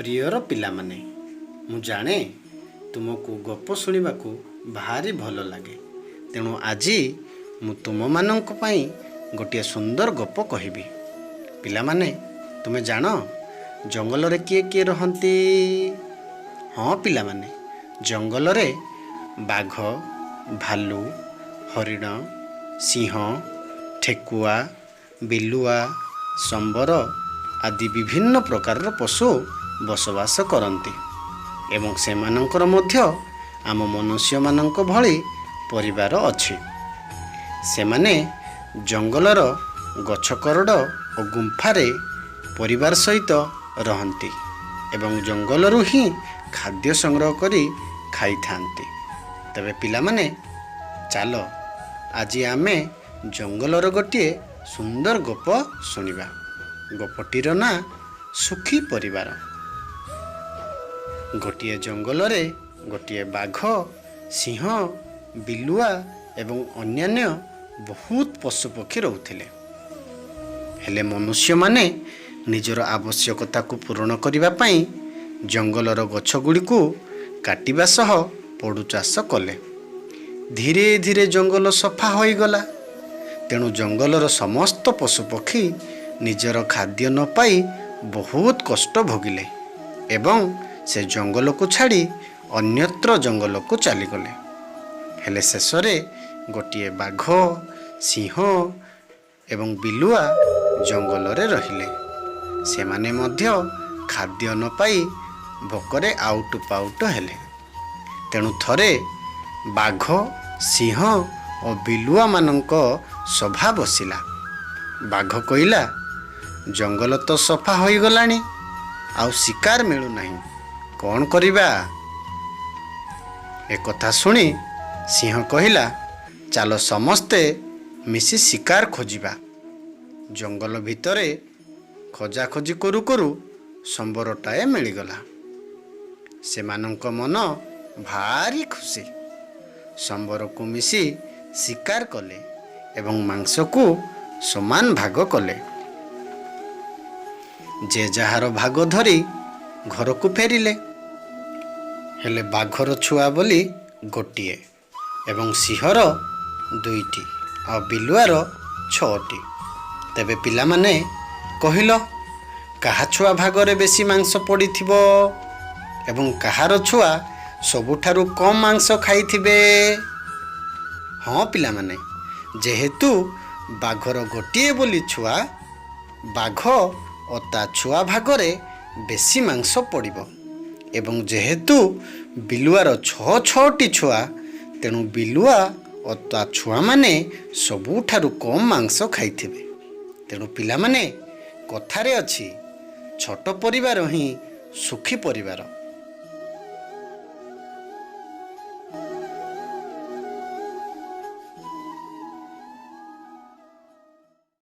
ପ୍ରିୟର ପିଲାମାନେ, ମୁଁ ଜାଣେ ତୁମକୁ ଗପ ଶୁଣିବାକୁ ଭାରି ଭଲ ଲାଗେ। ତେଣୁ ଆଜି ମୁଁ ତୁମମାନଙ୍କ ପାଇଁ ଗୋଟିଏ ସୁନ୍ଦର ଗପ କହିବି। ପିଲାମାନେ, ତୁମେ ଜାଣ ଜଙ୍ଗଲରେ କିଏ କିଏ ରହନ୍ତି? ହଁ ପିଲାମାନେ, ଜଙ୍ଗଲରେ ବାଘ, ଭାଲୁ, ହରିଣ, ସିଂହ, ଠେକୁଆ, ବିଲୁଆ, ସମ୍ବର ଆଦି ବିଭିନ୍ନ ପ୍ରକାରର ପଶୁ ବସବାସ କରନ୍ତି ଏବଂ ସେମାନଙ୍କର ମଧ୍ୟ ଆମ ମନୁଷ୍ୟମାନଙ୍କ ଭଳି ପରିବାର ଅଛି। ସେମାନେ ଜଙ୍ଗଲର ଗଛ କରଡ଼ ଓ ଗୁମ୍ଫାରେ ପରିବାର ସହିତ ରହନ୍ତି ଏବଂ ଜଙ୍ଗଲରୁ ହିଁ ଖାଦ୍ୟ ସଂଗ୍ରହ କରି ଖାଇଥାନ୍ତି। ତେବେ ପିଲାମାନେ, ଚାଲ ଆଜି ଆମେ ଜଙ୍ଗଲର ଗୋଟିଏ ସୁନ୍ଦର ଗପ ଶୁଣିବା। ଗପଟିର ନାଁ ସୁଖୀ ପରିବାର। ଗୋଟିଏ ଜଙ୍ଗଲରେ ଗୋଟିଏ ବାଘ, ସିଂହ, ବିଲୁଆ ଏବଂ ଅନ୍ୟାନ୍ୟ ବହୁତ ପଶୁପକ୍ଷୀ ରହୁଥିଲେ। ହେଲେ ମନୁଷ୍ୟମାନେ ନିଜର ଆବଶ୍ୟକତାକୁ ପୂରଣ କରିବା ପାଇଁ ଜଙ୍ଗଲର ଗଛଗୁଡ଼ିକୁ କାଟିବା ସହ ପୋଡ଼ୁ ଚାଷ କଲେ। ଧୀରେ ଧୀରେ ଜଙ୍ଗଲ ସଫା ହୋଇଗଲା। ତେଣୁ ଜଙ୍ଗଲର ସମସ୍ତ ପଶୁପକ୍ଷୀ ନିଜର ଖାଦ୍ୟ ନ ପାଇ ବହୁତ କଷ୍ଟ ଭୋଗିଲେ ଏବଂ ସେ ଜଙ୍ଗଲକୁ ଛାଡ଼ି ଅନ୍ୟତ୍ର ଜଙ୍ଗଲକୁ ଚାଲିଗଲେ। ହେଲେ ଶେଷରେ ଗୋଟିଏ ବାଘ, ସିଂହ ଏବଂ ବିଲୁଆ ଜଙ୍ଗଲରେ ରହିଲେ। ସେମାନେ ମଧ୍ୟ ଖାଦ୍ୟ ନ ପାଇ ଭୋକରେ ଆଉଟୁ ପାଉଟୁ ହେଲେ। ତେଣୁ ଥରେ ବାଘ, ସିଂହ ଓ ବିଲୁଆମାନଙ୍କ ସଭା ବସିଲା। ବାଘ କହିଲା, ଜଙ୍ଗଲ ତ ସଫା ହୋଇଗଲାଣି, ଆଉ ଶିକାର ମିଳୁନାହିଁ, କ'ଣ କରିବା? ଏକଥା ଶୁଣି ସିଂହ କହିଲା, ଚାଲ ସମସ୍ତେ ମିଶି ଶିକାର ଖୋଜିବା। ଜଙ୍ଗଲ ଭିତରେ ଖୋଜାଖୋଜି କରୁ କରୁ ସମ୍ବରଟାଏ ମିଳିଗଲା। ସେମାନଙ୍କ ମନ ଭାରି ଖୁସି। ସମ୍ବରକୁ ମିଶି ଶିକାର କଲେ ଏବଂ ମାଂସକୁ ସମାନ ଭାଗ କଲେ। ଯେ ଯାହାର ଭାଗ ଧରି ଘରକୁ ଫେରିଲେ। ହେଲେ ବାଘର ଛୁଆ ବୋଲି ଗୋଟିଏ ଏବଂ ସିଂହର ଦୁଇଟି ଆଉ ବିଲୁଆର ଛଅଟି। ତେବେ ପିଲାମାନେ, କହିଲ କାହା ଛୁଆ ଭାଗରେ ବେଶୀ ମାଂସ ପଡ଼ିଥିବ ଏବଂ କାହାର ଛୁଆ ସବୁଠାରୁ କମ୍ ମାଂସ ଖାଇଥିବେ? ହଁ ପିଲାମାନେ, ଯେହେତୁ ବାଘର ଗୋଟିଏ ବୋଲି ଛୁଆ, ବାଘ ଓ ତା ଛୁଆ ଭାଗରେ ବେଶୀ ମାଂସ ପଡ଼ିବ ଏବଂ ଯେହେତୁ ବିଲୁଆର ଛଅ ଛଅଟି ଛୁଆ, ତେଣୁ ବିଲୁଆ ଓ ତା ଛୁଆମାନେ ସବୁଠାରୁ କମ୍ ମାଂସ ଖାଇଥିବେ। ତେଣୁ ପିଲାମାନେ, କଥାରେ ଅଛି, ଛୋଟ ପରିବାର ହିଁ ସୁଖୀ ପରିବାର।